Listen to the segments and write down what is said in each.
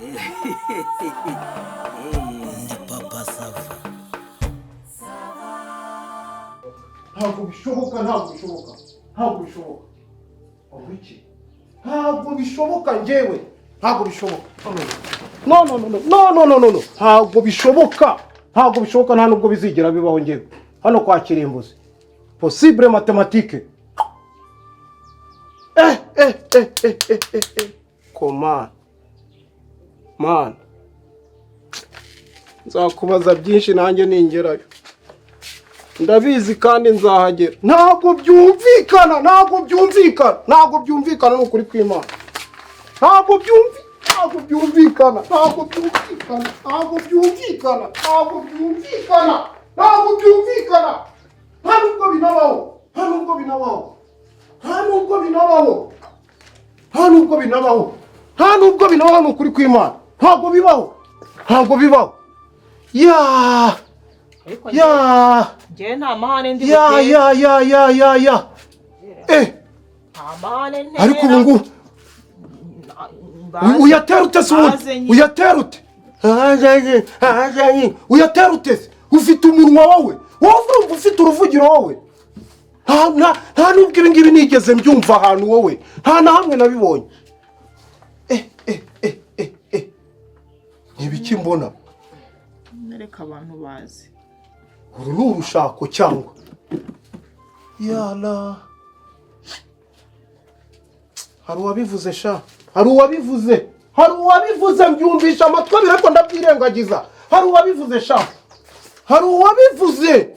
Ndi Papa Sava. Ntabwo bishoboka, ntabwo bishoboka, ntabwo bishoboka. Aho iki? Ntabwo bishoboka, njyewe ntabwo bishoboka. No, no, no, no, no, no, no, no, ntabwo bishoboka, ntabwo bishoboka, nta nubwo bizigera bibaho. Njyewe hano kwa Kirimbuzi, possible mathématique. Eh eh eh eh eh eh eh, koma mana, nzakubaza byinshi nanjye ningerayo. Ndabizi kandi nzahagera. Ntabwo byumvikana, ntabwo byumvikana, ntabwo byumvikana, ni ukuri kw'Imana. Ntabwo byumvikana, ntabwo byumvikana, ntabwo byumvikana, ntabwo byumvikana, ntabwo byumvikana. Nta nubwo binabaho, nta nubwo binabaho, nta nubwo binabaho, nta nubwo binabaho, nta nubwo binabaho, ni ukuri kw'Imana. Ntabwo bibaho, ntabwo bibaho. Ya. Ariko ya. njyewe nta mahane ndi ya butere. Ya ya ya ya ya, eh. Nta mahane ntera. Ariko ubu ngubu uyatera ute se ubundi? Baze nyine. Uyatera ute? Uyatera ute se? Ufite umunwa wowe? Wowe urumva ufite uruvugiro wowe? Nta nubwo ibi ngibi nigeze mbyumva ahantu wowe, nta na hamwe nabibonye. Eh eh eh eh eh, ni ibiki mbona? Reka abantu bazi. Uru ni urushako cyangwa yala? Hari uwabivuze sha, hari uwabivuze, hari uwabivuze, mbyumvisha amatwi abiri ariko ndabyirengagiza. Hari uwabivuze sha, hari uwabivuze.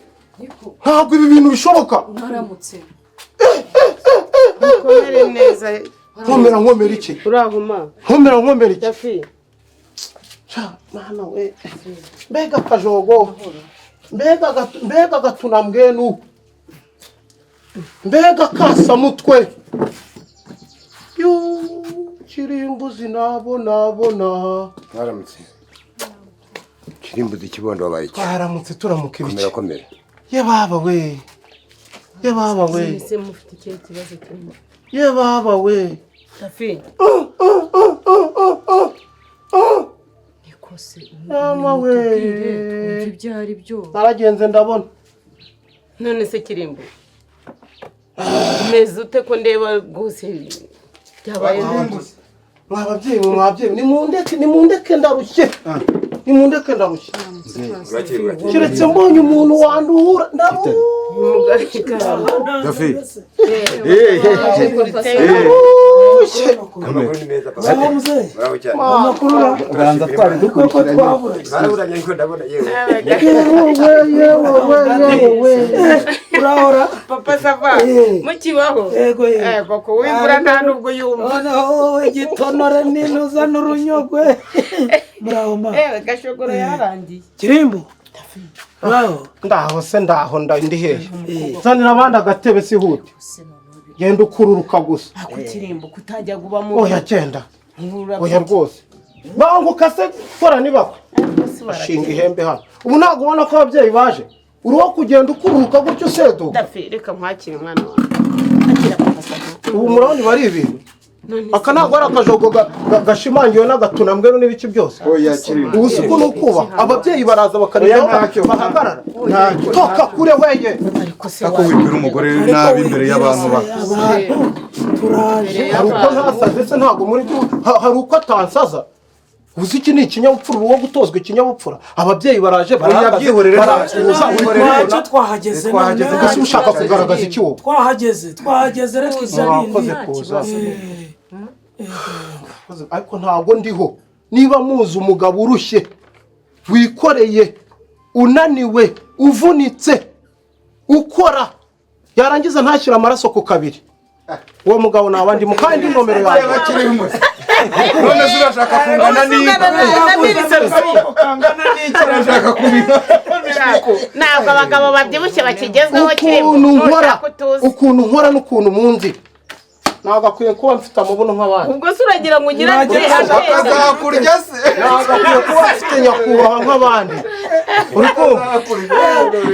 Ntabwo ibi bintu bishoboka. Mwaramutse. Mukomere neza. Nkomera, nkomera iki? Uraho ma? Nkomera, nkomera iki? Dafi. Sha mwana we, mbega akajogo, mbega agatunambwenu, mbega kasamutwe. Yu, Kirimbuzi, nabona. Mwaramutse. Kirimbuzi, ikibondo wabaye iki? Twaramutse, turamuka ibiki? Komera, komera. Ye baba we, ye baba we. Ese mufite ikihe kibazo kirimo? Ye baba we. Dafi. Niko se? Mama we. Mutubwire twumve ibyo ari byo. Naragenze ndabona. None se Kirimbo, umeze ute ko ndeba rwose byabaye nabi? Mwa babyeyi mwe, mwa babyeyi, nimundeke, nimundeke, ndarushye, nimundeke, ndarushye. Urakeye, urakeye. Keretse mbonye umuntu wanduhura, ndarushye. Dafi. Ndarushye. Amakuru ni meza, papa. Muraho cyane. Ubanza twari dukurikiranye. Baraburanye ariko ndabona yewe. Yewe, yewe, yewe. Urahora. Papa Sava, mukibaho? Yego, yego. Yego, ko w'imvura nta nubwo yumva. Noneho wowe gitonore n'inuza n'urunyogwe, muraho ma? Ewe, gashogoro yarangiye. Kirimbo, muraho? Ndaho se, ndaho, ndi hehe? Zanira abandi agatebe sihute, genda ukururuka gusa. Ako Kirimbo, kutajya kuba mu Oya, genda. Oya rwose, banguka se, kora nibakwe ashinga ihembe hano. Ubu ntabwo ubona ko ababyeyi baje? Uri uwo kugenda ukururuka gutyo useduka? Dafi, reka nkwakire mwana wawe, akira Papa Sava. Ubu murabona ibi ari ibintu? Aka ntabwo ari akajogo gashimangiwe n'agatunambwenu n'ibiki byose? Oya, Kirimbo. Ubu si ko ni ukubaha ababyeyi? Baraza bakareba Oya, ntacyo. bahagarara. Ntacyo. Toka kure weye. Ariko se Ako wibwira umugore nabi imbere y'abantu bakuze? Abantu turaje. Hari uko ntasaze se? Ntabwo muri hari uko atansaza. Uzi iki ni ikinyabupfura, uwo gutozwa ikinyabupfura. Ababyeyi baraje, barahagaze, byihorere, barasuhuza, uri Ntacyo. kubibona? Twahageze. Twahageze. Noneho. Ese ushaka kugaragaza iki wowe? Twahageze, twahageze, reka ibyo Mwakoze bindi. kuza, ariko ntabwo ndiho. Niba muzi umugabo urushye, wikoreye, unaniwe, uvunitse, ukora, yarangiza ntashyire amaraso ku kabiri, uwo mugabo naba ndimo, kandi nomero yanjye. Kirimbuzi, none se urashaka kungana n'inka? Urashaka kubika? Ntabwo abagabo babyibushye bakigezweho, Kirimbo. Ukuntu nkora, Nushaka utuze. ukuntu nkora n'ukuntu munzi, ntabwo akwiye kuba mfite amabuno nk'abandi. Ubwo se uragira ngo ugire ati Bakazakurya se? Ntabwo akwiye kuba mfite nyakubahwa nk'abandi. Uri kumva?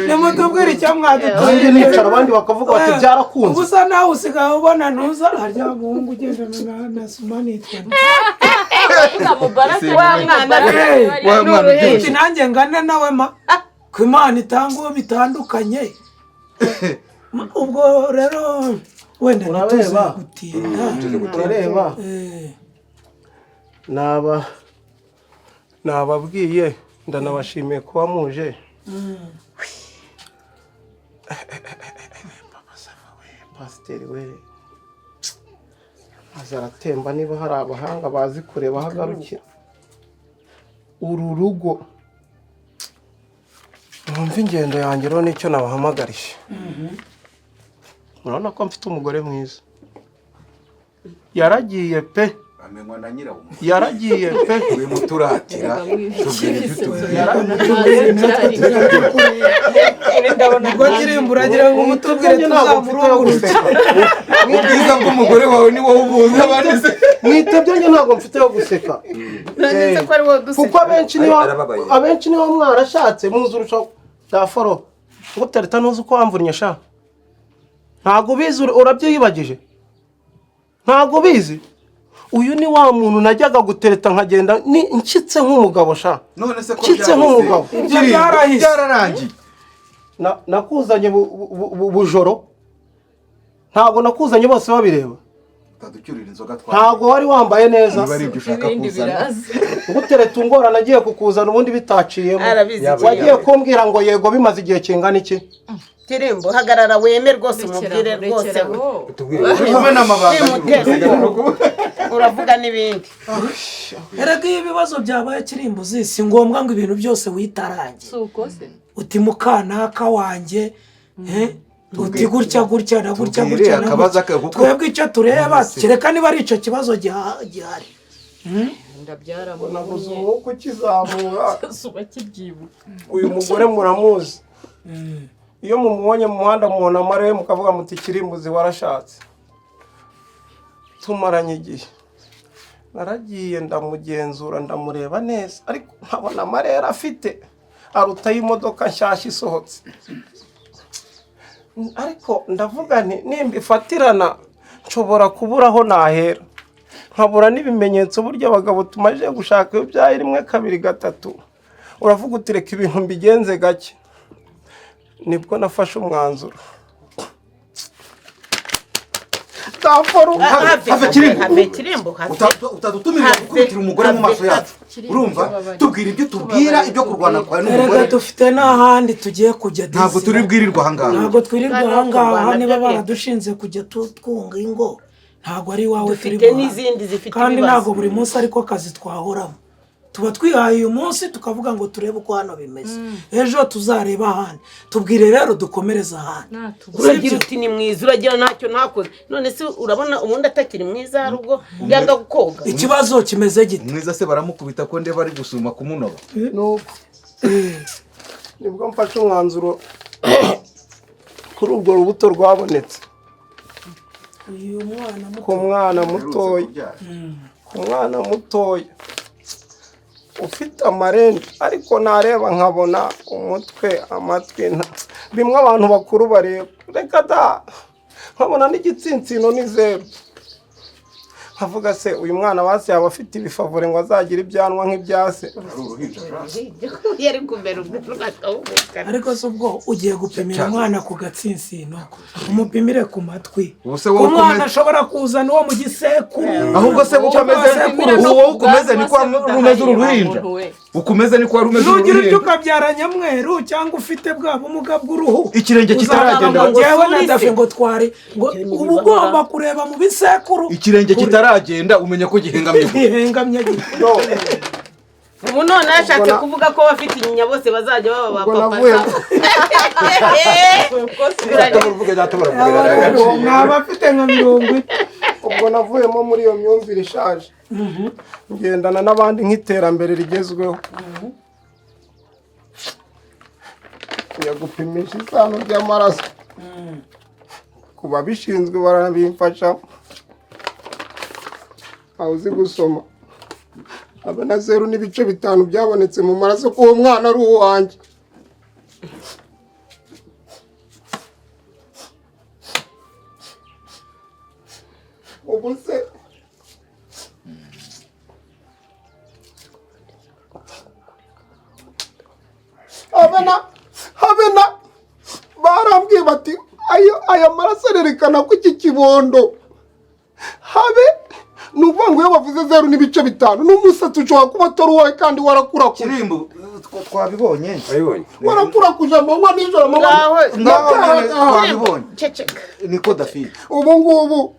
Nimutubwire icyo mwadutuye. Nanjye nicara, abandi bakavuga bati byarakunze. Ubusa nawe usigaye ubona ntuza harya muhungu ugendana na Sumani yitwa nde? Wa mwana. Wa mwana Uti ubyibushye. nanjye ngane nawe ma ku Imana itanga uwo bitandukanye. Ubwo rero wenda ntituze Urareba? gutinda. Urareba? Naba nababwiye, ndanabashimiye kuba muje. Papa Sava we, pasiteri we, aza aratemba. Niba hari abahanga bazi kureba aho agarukira uru rugo, mwumve ingendo yanjye. Rero nicyo nabahamagarije, murabona ko mfite umugore mwiza, yaragiye pe. Amenywa na nyirawo. Yaragiye pe. Urimo turatira, tubwira ibyo utubwira. Ubwo kirimba uragira ngo umutubwire Ntabwo mfite yo tuzamurungurutse. guseka. Ubwiza bw'umugore wawe ni wowe ubuzi, abandi se? Mwitebye, njye ntabwo mfite yo guseka. Nonese ko ari wowe duseka? Kuko abenshi niba Arababaye. Abenshi niba mwarashatse muzi urusha daforo ngo utarita, ntuzi uko wamvunnye sha, ntabwo ubizi, urabyiyibagije, ntabwo ubizi. Uyu ni wa muntu najyaga gutereta nkagenda ni nshyitse nk'umugabo sha. None se ko Nshyitse nk'umugabo. Ibyo byarahise. Byararangiye. Nakuzanye bujoro, ntabwo nakuzanye bose babireba. Utaducyurira inzoga twa Ntabwo wari wambaye neza. Niba ari ibyo ushaka Ibindi kuzana. biraza. Ngutereta ungorana, agiye kukuzana ubundi bitaciyemo. Arabizi. Wagiye kumbwira ngo yego bimaze igihe kingana iki? Kirimbo, hagarara weme rwose, umubwire rwose. Rekeraho. Tubwire. Kumena amabanga. Wimutera ubwoba, uravuga n'ibindi. Erega iyo ibibazo byabaye, kirimbuzi, si ngombwa ngo ibintu byose witarange. Si uko se? Uti mukanaka wanjye, uti gutya gutya na gutya Tubwire gutya na akabazo gutya. aka- kuko- Twebwe icyo tureba, kereka niba ari icyo kibazo gihari. Ndabyara. Nabuze umwuka ukizamura. Zuba kibyibuka. Uyu mugore muramuzi, iyo mumubonye mu muhanda mubona amarebe mukavuga muti kirimbuzi warashatse. Tumaranye igihe, naragiye ndamugenzura, ndamureba neza, ariko nkabona amarere afite aruta y'imodoka nshyashya isohotse. Ariko ndavuga nti nimba ifatirana nshobora kubura aho nahera, nkabura n'ibimenyetso. Burya abagabo tumaze gushaka, iyo byaye rimwe, kabiri, gatatu, uravuga uti reka ibintu mbigenze gake. Nibwo nafashe umwanzuro. Ndafora. Have, Kirimbo. Have, Kirimbo, have. Utadutumirira Have. gukubitira umugore mu maso yacu. Kirimbo, Urumva? tubabarire. Tubwira ibyo tubwira, ibyo kurwana kwawe Erega n'umugore. dufite n'ahandi tugiye kujya. Ntabwo Disi. turi bwirirwa ahangaha. Ntabwo twirirwa Kandi ahangaha. kurwana Niba byo baradushinze kujya twunga ingo, ntabwo ari iwawe turi Dufite buhahe. n'izindi zifite Kandi ibibazo. ntabwo buri munsi ariko kazi twahoramo. Tuba twihaye uyu munsi tukavuga ngo turebe uko hano bimeze, ejo tuzareba ahandi. Tubwire rero dukomereze ahandi. Uragira uti ni mwiza, uragira ntacyo ntakoze. None se urabona ubundi atakiri mwiza, hari ubwo yanga koga? Ikibazo kimeze gite? Mwiza se baramukubita ko ndeba ari gusuma kumunoba? Nuko nibwo mfashe umwanzuro kuri urwo rubuto rwabonetse. Uyu mwana muto. Ku mwana mutoya, ku mwana mutoya ufite amarenji, ariko nareba nkabona umutwe, amatwi, bimwe abantu bakuru bareba, reka da, nkabona n'igitsinsino ni zeru. Nkavuga se uyu mwana basi yaba afite ibifavure ngo azagire ibyanwa nk'ibya se? Ari uruhinja sha. Yari kumera ubwanwa akawubukana. Ariko se ubwo ugiye gupimira umwana ku gatsinsino, umupimire ku matwi? Ubu se wowe Umwana ukomeze- ashobora kuzana uwo mu gisekuru. Ahubwo se uko ameze, Cyangwa ubu wowe ukomeze niko wari umeze uru ruhinja, ukomeze niko wari umeze uru Nugira ibyo ruhinja. ukabyara nyamweru cyangwa ufite bwa bumuga bw'uruhu, Ikirenge kitaragenda. uzavuga ngo njyewe na Ngo Davi ngo twari ngo uba ugomba kureba mu bisekuru. Ikirenge kitaragenda umenya ko gihengamye gute. Gihengamye gute? Ubu none ashatse Ubwo kuvuga ko abafite inyinya bose bazajya baba ba Ubwo papa. navuye Mwaba afite nka 40. Ubwo navuyemo muri iyo myumvire ishaje, ngendana n'abandi nk'iterambere rigezweho, njya gupimisha isano ry'amaraso ku babishinzwe, barabimfasha. Ntawe uzi gusoma, aba na 0.5 byabonetse mu maraso ko uwo mwana ari uwanjye. Ubu se Habena barambwiye bati aya maraso arerekana ko iki kibondo habe ni ukuvuga ngo iyo bavuze 0.5 n'umusatsi ushobora kuba atari uwawe kandi warakurakuje. Kirimbo twabibonye. Warakurakuje amanywa nijoro twabibonye. Niko Dafi. Ubu ngubu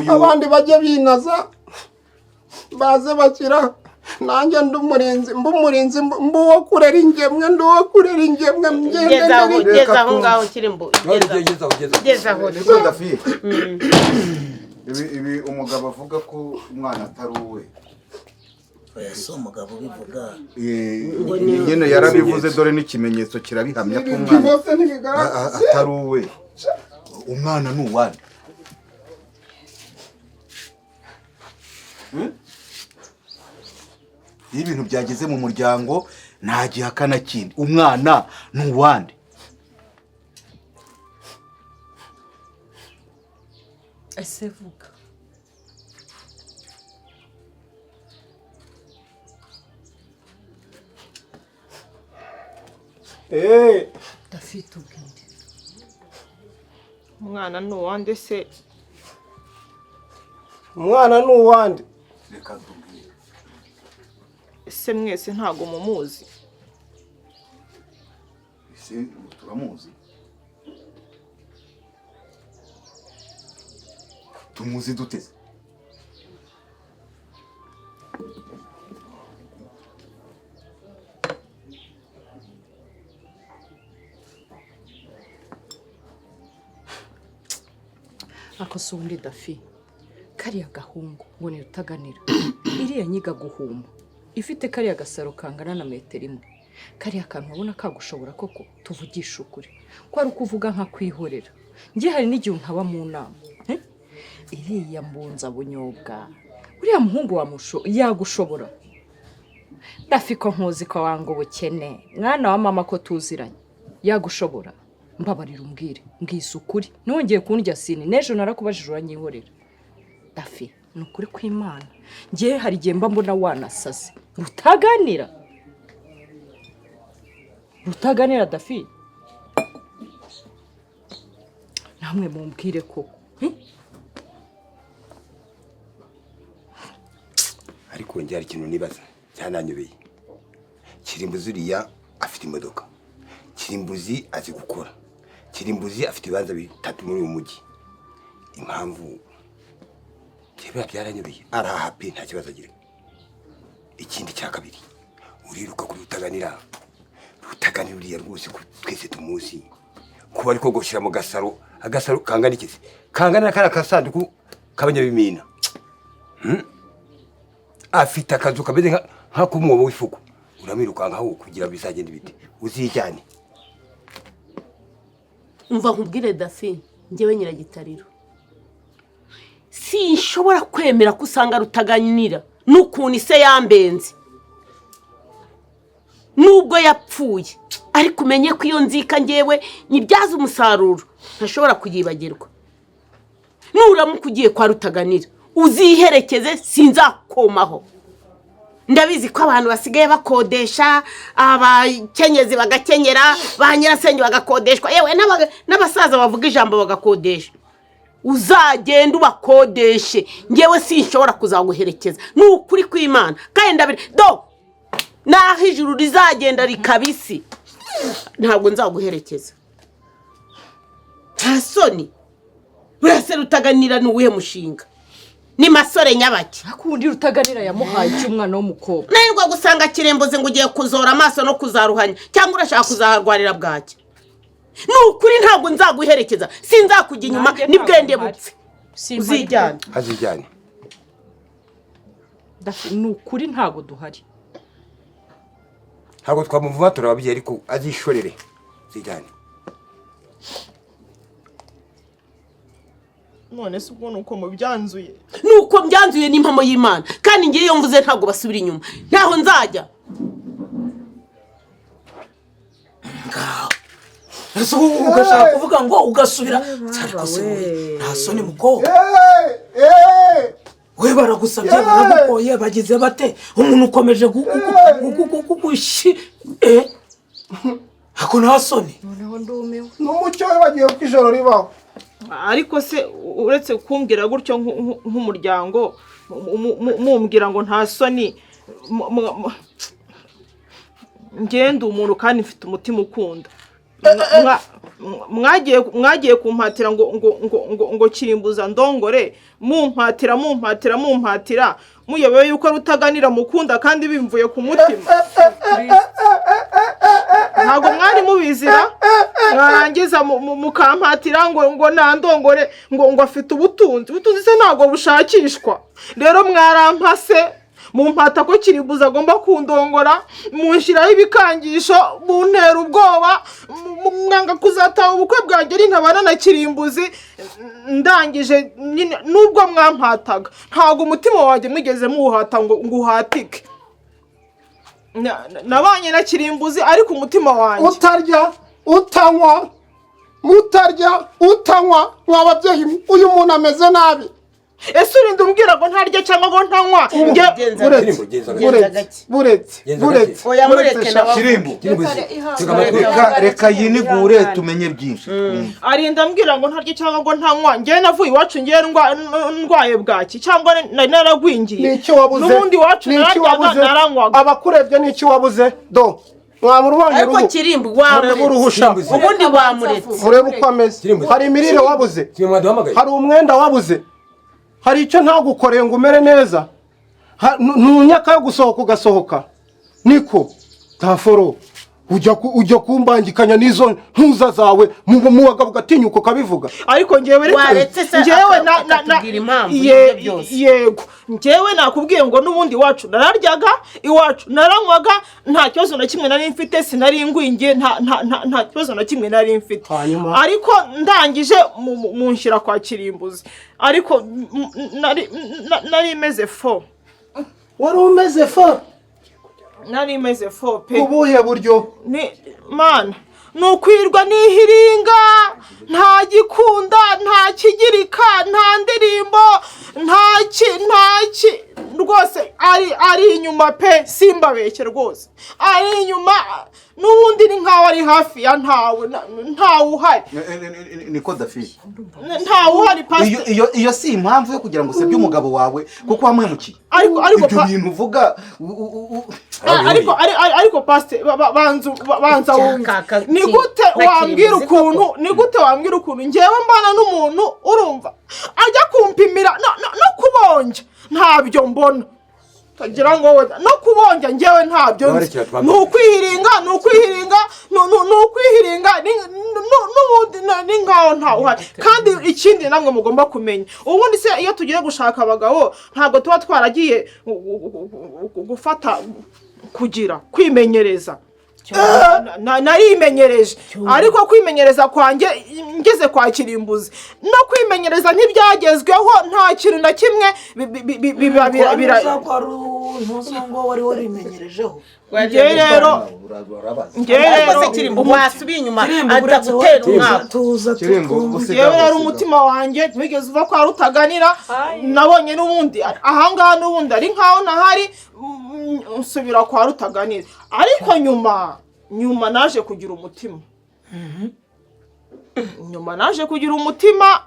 abandi bajya binaza baze bakira nanjye ndi umurinzi mba umurinzi mba uwo kurera ingemwe ndi uwo kurera ingemwe ngeze aho ngaho Kirimbo ngeze aho. Niko Dafi. Ibi umugabo avuga ko umwana atari uwe. Oya si umugabo ubivuga. Nyine yarabivuze dore n'ikimenyetso kirabihamya ko umwana atari uwe. Umwana ni uwande. Iyo ibintu byageze mu muryango nta gihakana kindi. Umwana ni uwande. Ese vuga. Dafite ubwire. Umwana ni uwande se? Umwana ni uwande. Reka tubwire. Ese mwese ntago mumuzi? Ese turamuzi? Tumuzi duteze? Ako si undi Dafi kariya gahungu ngo ni Rutaganira iriya nyiga guhuma ifite kariya gasaro kangana na metero imwe kariya kantu ubona kagushobora koko tuvugisha ukuri ko ari ukuvuga nka kwihorera njye hari n'igihe ntaba mu nama iriya mbunza bunyobwa uriya muhungu wa musho yagushobora Dafi ko nkuzi ko wanga ubukene mwana wa mama ko tuziranye yagushobora mbabarira umbwire mbwise ukuri nongeye kundya sini n'ejo narakubajije uranyihorera Dafi ni ukuri kw'Imana njye hari igihe mba mbona wanasaze Rutaganira Rutaganira Dafi namwe mumbwire koko. Ariko njye hari ikintu nibaza cyananyobeye. Kirimbuzi uriya afite imodoka, Kirimbuzi azi gukora, Kirimbuzi afite ibibanza bitatu muri uyu mujyi. Impamvu kebera byaranyobeye araha pe nta kibazo agira. Ikindi cya kabiri uriruka kuri Rutaganira. Rutaganira uriya rwose twese tumuzi kuba ariko gushyira mu gasaro agasaro kangana iki se kangana kara kasanduku k'abanyabimina. Afite akazu kameze nka kumwobo w'ifuku uramirukankaho kugira bizagende bite uzijyane. Umva nkubwire Dafi njyewe Nyiragitariro sinshobora kwemera ko usanga Rutaganira n'ukuntu ise yambenze nubwo yapfuye ariko umenye ko iyo nzika ngewe nyibyaza umusaruro ntashobora kuyibagirwa. Nuramuka ugiye kwa Rutaganira uziherekeze sinzakomaho. Ndabizi ko abantu basigaye bakodesha abakenyezi bagakenyera ba nyirasenge bagakodeshwa yewe n'abasaza bavuga ijambo bagakodesha. Uzagenda ubakodeshe ngewe sinshobora kuzaguherekeza ni ukuri kw'Imana kandi ndabiri do naho ijuru rizagenda rikabisi ntabwo nzaguherekeza. Nta soni burase Rutaganira ni uwuhe mushinga? Ni masore nyabaki akundi Rutaganira yamuhaye cy'umwana w'umukobwa nahirwa gusanga Kiremboze ngo ugiye kuzora amaso no kuzaruhanya cyangwa urashaka kuzaharwarira bwaki. Ni ukuri ntabwo nzaguherekeza sinzakujya inyuma nibwende bupfe uzijyane azijyane. Ni ukuri ntabwo duhari ntabwo twamuvuga turababyeyi ariko azishorere zijyane. None se ubwo nuko mubyanzuye? Nuko mbyanzuye n'impamo y'Imana kandi ngiye iyo mvuze ntabwo basubira inyuma ntaho nzajya. Ngaho Ese ubu ugashaka kuvuga ngo ugasubira, ariko se wowe nta soni, mukobwa? We baragusabye, baragukoye, bagize bate? Umuntu ukomeje gushi, ako nta soni. Noneho ndumiwe. N'umucyo we bagiye ko ijoro ribaho. Ariko se uretse kumbwira gutyo nk'umuryango, mumbwira ngo nta soni, ngenda umuntu kandi mfite umutima ukunda. Mwagiye kumpatira ngo Kirimbuza ndongore, mumpatira, mumpatira, mumpatira, muyobewe yuko Rutaganira mukunda kandi bimvuye ku mutima. Ntabwo mwari mubizira, mwarangiza mukampatira ngo nandongore, ngo afite ubutunzi. Ubutunzi se ntabwo bushakishwa? Rero mwarampase, mumpata ko Kirimbuzi agomba kundongora, munshyiraho ibikangisho, muntera ubwoba, mwanga kuzataha ubukwe bwanjye nintabana na Kirimbuzi. Ndangije nyine, nubwo mwampataga, ntabwo umutima wanjye mwigeze muwuhata ngo uhatike. Nabanye na Kirimbuzi, ariko umutima wanjye Utarya, utanywa, mutarya, utanywa, mwa babyeyi, uyu muntu ameze nabi. Ese urinda umbwira ngo ntarya cyangwa ngo ntanywa? Buretse, buretse, buretse, buretse. Oya, mureke nawe. Kirimbu, Kirimbuzi, tega amatwi. reka yinigure tumenye byinshi. Arinda ambwira ngo ntarya cyangwa ngo ntanywa. Njyewe navuye iwacu, njyewe ndwaye bwaki cyangwa nari naragwingiye. Ni iki wabuze? N'ubundi iwacu Ni iki nararyaga, wabuze? naranywaga. Abakurebye, ni iki wabuze? Do mwamurubonye Ariko uruhu. Kirimbu, Murebe wamuretse. uruhu sha. Ubundi wamuretse. Murebe uko ameze. Kirimbuzi. Hari imirire wabuze? Kimwe mwaduhamagaye. Hari umwenda wabuze? Hari icyo ntagukoreye ngo umere neza? Ntunyaka yo gusohoka ugasohoka, niko taforo ujya kumbangikanya n'izo ntuza zawe mu bagabo, ugatinyuka ukabivuga. Ariko njyewe reka Waretse se njyewe na akatubwira impamvu y'ibyo byose. Yego, njyewe nakubwiye ngo n'ubundi iwacu nararyaga, iwacu naranywaga, nta kibazo na kimwe nari mfite, sinari ngwingiye, nta kibazo na kimwe nari mfite. Hanyuma? Ariko ndangije munshyira kwa Kirimbuzi, ariko nari meze fo. Wari umeze fo? Nari meze fo pe. Ubuhe buryo? Ni mana, ni ukwirwa nihiringa, nta gikunda, nta kigirika, nta ndirimbo, nta ki rwose. Ari inyuma pe, simbabeshye rwose, ari inyuma n'ubundi ni nkaho ari hafi ya ntawe, ntawe uhari. Niko Dafi? Ntawe uhari, pasiteri. Iyo si impamvu yo kugira ngo usebye umugabo wawe kuko wamuhemukiye. Ariko Ibyo bintu uvuga Ariko pasiteri, banza wumve. Ni gute wambwira ukuntu, ni gute wambwira ukuntu ngewe mbana n'umuntu, urumva, ajya kumpimira no kubonja ntabyo mbona, utagira ngo wenda no kubonja ngewe ntabyo nzi. Barekera twambaye. Ni ukwihiringa, ni ukwihiringa, ni ukwihiringa, n'ubundi ni nkaho ntawe uhari. Kandi ikindi namwe mugomba kumenya, ubundi se iyo tugiye gushaka abagabo, ntabwo tuba twaragiye gufata kugira kwimenyereza? Narimenyereje, ariko kwimenyereza kwanjye ngeze kwa Kirimbuzi no kwimenyereza ntibyagezweho, nta kintu na kimwe biba Kwa ntuzi ngo wari warimenyerejeho. Njyewe rero njyewe Ariko rero se Kirimbu, wasubiye inyuma Kirimbu, aza uretse gutera wowe, umwaka. tuza Kirimbu, tukumva. usigaho, Njyewe rero usigaho. umutima wanjye ntiwigeze uva kwa Rutaganira. Nabonye n'ubundi ahangaha n'ubundi ari nkaho nahari, nsubira kwa Rutaganira, ariko nyuma naje kugira umutima, nyuma naje kugira umutima.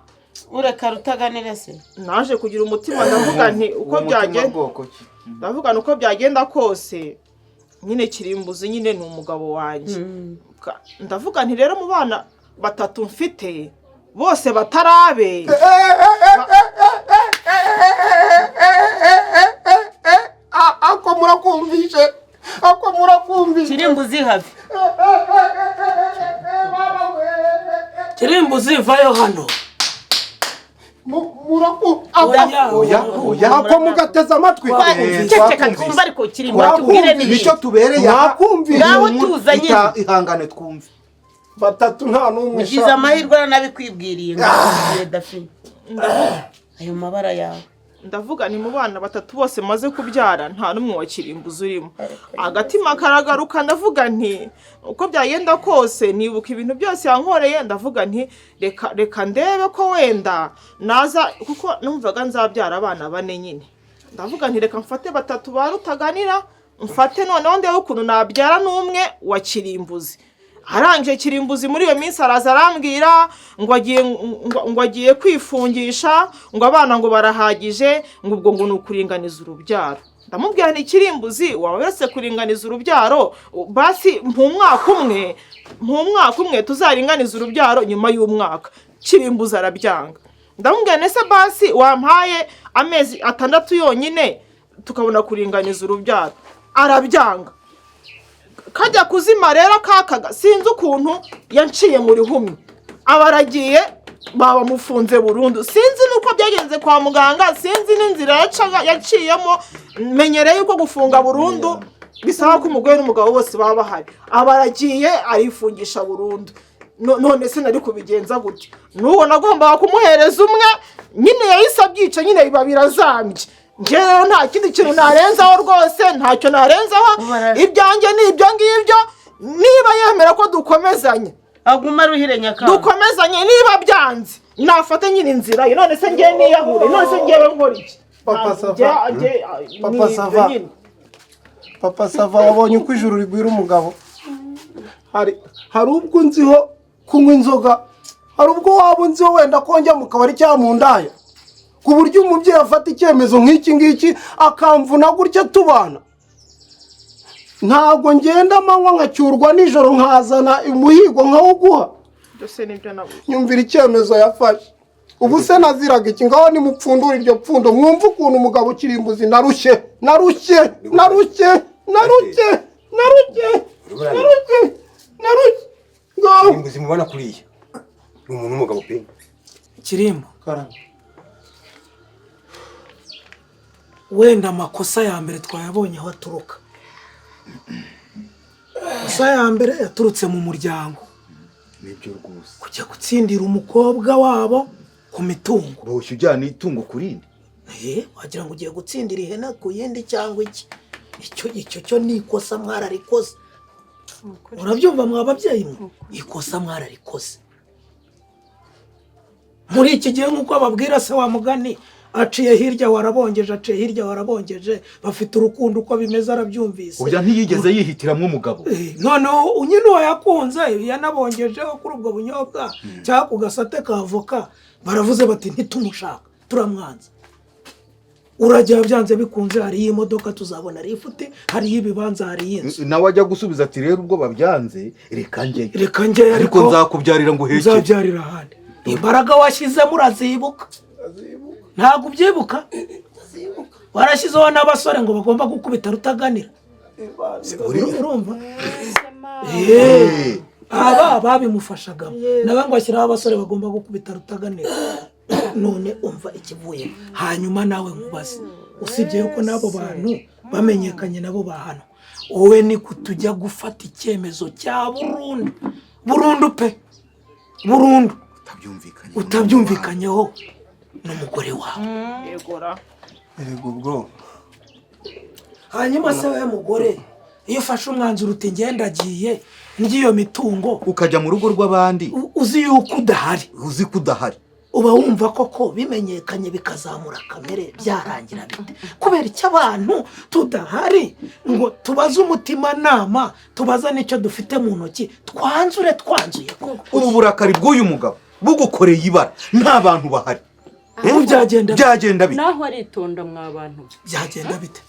Ureka Rutaganira se? Naje kugira umutima, ndavuga nti uko Uwo mutima byagenda bwoko ki? Ndavuga nti uko byagenda kose nyine Kirimbuzi nyine ni umugabo wanjye. Ndavuga nti rero mu bana batatu mfite bose batarabe Ako murakumvishe, ako murakumvishe. Kirimbuzi, have. Kirimbuzi, vayo hano. Muraku Oya, Oya, oya. Ako mugateze amatwi. Ceceka twumva, ariko Kirimbu tubwire n'ibindi. Nicyo tubereye aha. Mwakumvise. Ngaho tuza nyine. Ihangane twumve. Batatu nta n'umwe Ugize sha. amahirwe aranabikwibwiriye ngo akubwire. Dafi, ayo mabara yawe. Ndavuga ni mu bana batatu bose maze kubyara, nta n'umwe wa Kirimbuzi urimo. Agatima karagaruka, ndavuga nti uko byagenda kose, nibuka ibintu byose yankoreye, ndavuga nti reka reka ndebe ko wenda naza, kuko numvaga nzabyara abana bane nyine. Ndavuga nti reka mfate batatu ba Rutaganira, mfate noneho ndebe ukuntu nabyara n'umwe wa Kirimbuzi. Arangije Kirimbuzi muri iyo minsi araza arambwira ngo agiye kwifungisha, ngo abana ngo barahagije, ngo ubwo ngo ni ukuringaniza urubyaro. Ndamubwira nti: "Kirimbuzi, waba uretse kuringaniza urubyaro, basi mu mwaka umwe, mu mwaka umwe tuzaringaniza urubyaro nyuma y'umwaka." Kirimbuzi arabyanga. Ndamubwira nti: "Ese basi wampaye amezi 6 yonyine tukabona kuringaniza urubyaro?" Arabyanga. Kajya kuzima rero kakaga, sinzi ukuntu yanciye mu rihumye, aba aragiye, babamufunze burundu. Sinzi n'uko byagenze kwa muganga, sinzi n'inzira yaciyemo. Menyereye yuko gufunga burundu bisaba ko umugore n'umugabo bose baba bahari. Aba aragiye arifungisha burundu. None se nari kubigenza gute? N'uwo nagombaga kumuhereza umwe nyine yahise abyica nyine, biba birazambye. Njye rero nta kindi kintu narenzaho rwose, ntacyo narenzaho. Ibyanjye ni ibyo ngibyo. Niba yemera ko dukomezanya, aguma aruhire nyakanga. Dukomezanye. Niba byanze, nafate nyine inzira ye. None se ngewe niyahure? None se ngewe nkora iki? Papa Sava. Ntabwo Papa ni ibyo Sava. nyine. Papa Sava, wabonye uko ijuru rigwira umugabo. Hari ubwo nziho kunywa inzoga, hari ubwo waba unziho wenda ko njya mu kabari cyangwa mu ndaya, ku buryo umubyeyi afata icyemezo nk'iki ngiki akamvuna gutya tubana? Ntabwo ngenda amanywa nkacyurwa nijoro, nkazana umuhigo nkawuguha. Byose nibyo nabuze. Nyumvira icyemezo yafashe. Ubu se naziraga iki? Ngaho nimupfundure iryo pfundo, mwumve ukuntu umugabo Kirimbuzi narushye, narushye, narushye, narushye, narushye, narushye, narushye, ngaho. Kirimbuzi mubona kuriya ni umuntu w'umugabo pe. Kirimbo, Karame. Wenda amakosa ya mbere twayabonye aho aturuka. Amakosa ya mbere yaturutse mu muryango. Nibyo rwose. Kujya gutsindira umukobwa wabo ku mitungo. Boshye ujyana itungo ku rindi. Wagira ngo ugiye gutsindira ihene ku yindi cyangwa iki. Icyo cyo ni ikosa, mwararikoze. Urabyumva mwa babyeyi mwe? Ikosa mwararikoze. Muri iki gihe, nk'uko babwira se wa mugani, aciye hirya warabongeje, aciye hirya warabongeje, bafite urukundo uko bimeze arabyumvise. Oya, ntiyigeze yihitiramo umugabo. Noneho nyine uwo yakunze yanabongejeho kuri ubwo bunyobwa cyangwa ku gasate ka avoka, baravuze bati: "Ntitumushaka, turamwanze." Urajya byanze bikunze, hariyo imodoka, tuzabona lifuti, hariyo ibibanza, hariyo inzu. Nawe ajya gusubiza ati: "Rero ubwo babyanze, reka njyeyo." Reka njyeyo. Ariko nzakubyarira ngo uheke. Nzabyarira ahandi. Imbaraga washyizemo urazibuka? Ntabwo ubyibuka? Warashyizeho n'abasore ngo bagomba gukubita Rutaganira, urumva? Aba babimufashagamo nawe ngo ashyiraho abasore bagomba gukubita Rutaganira. None umva ikivuye. Hanyuma nawe nkubaze, usibye yuko n'abo bantu bamenyekanye nabo bahanwa, wowe ni tujya gufata icyemezo cya burundu, burundu pe, burundu, utabyumvikanye utabyumvikanyeho n'umugore wawe? Yegora. Erega ubwo Hanyuma se we mugore, iyo ufashe umwanzuro uti ngendagiye n'iyo mitungo, ukajya mu rugo rw'abandi, uzi yuko udahari, uzi ko udahari, uba wumva koko bimenyekanye bikazamura kamere byarangira bite? Kubera icyo abantu tudahari ngo tubaze umutimanama, tubaze n'icyo dufite mu ntoki, twanzure, twanzuye koko? Ubu burakari bw'uyu mugabo bugukoreye ibara nta bantu bahari. Ubu byagenda bite? Byagenda bite? Naho aritonda mwa bantu. Byagenda bite?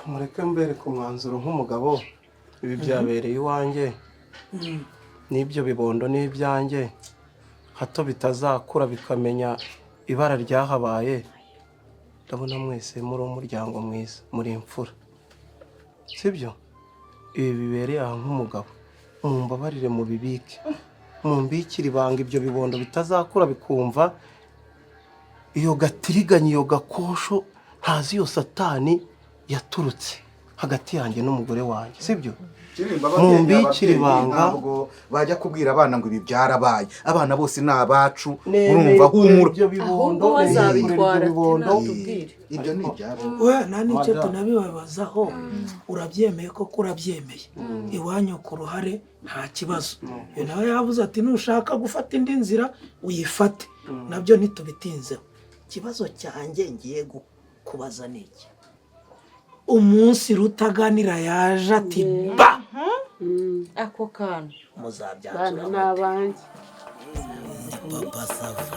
Mureke mbereke umwanzuro nk'umugabo. Ibi byabereye iwanjye, n'ibyo bibondo n'ibyanjye, hato bitazakura bikamenya ibara ryahabaye. Ndabona mwese muri umuryango mwiza, muri imfura, sibyo? Ibi bibereye aha, nk'umugabo mumbabarire, mubibike, mumbikire ibanga. Ibyo bibondo bitazakura bikumva iyo gatiriganya, iyo gakosho, ntazi iyo satani yaturutse. Hagati yanjye n'umugore wanjye, sibyo? Kirimba, ababyeyi ni Mumbikire ababyeyi, ibanga. Ntabwo bajya kubwira abana ngo ibi byarabaye. Abana bose ni abacu. Nemeye Urumva, kurera humura. ibyo bibondo, Ahubwo nemeye kurera ibyo bazabitwara ati bibondo. natubwire. Ibyo ni ibyacu. We nta n'icyo Madam. tunabibabazaho. Urabyemeye koko, urabyemeye iwanyu ku ruhare, nta kibazo. Uyu nawe yavuze ati nushaka gufata indi nzira uyifate, nabyo ntitubitinzeho. Ikibazo cyanjye ngiye kubaza ni iki: umunsi Rutaganira yaje ati ba Ako kantu muzabyanzura Bana ni abanjye. Papa Sava.